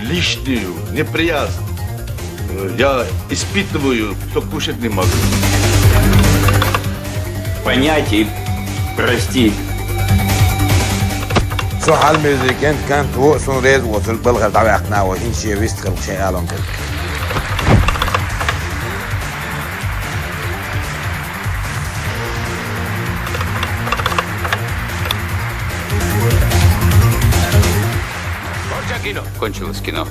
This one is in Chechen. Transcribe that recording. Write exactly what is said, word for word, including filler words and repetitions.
лишнюю, неприятно. Э, Я испытываю, что кушать не могу. Понять и простить. Цу хьалмузыкант кӀант ву сун реза воцург балхара дӀаваьккхина ву, хӀинца шен вист хилча алон кӀант. Кончилось кино.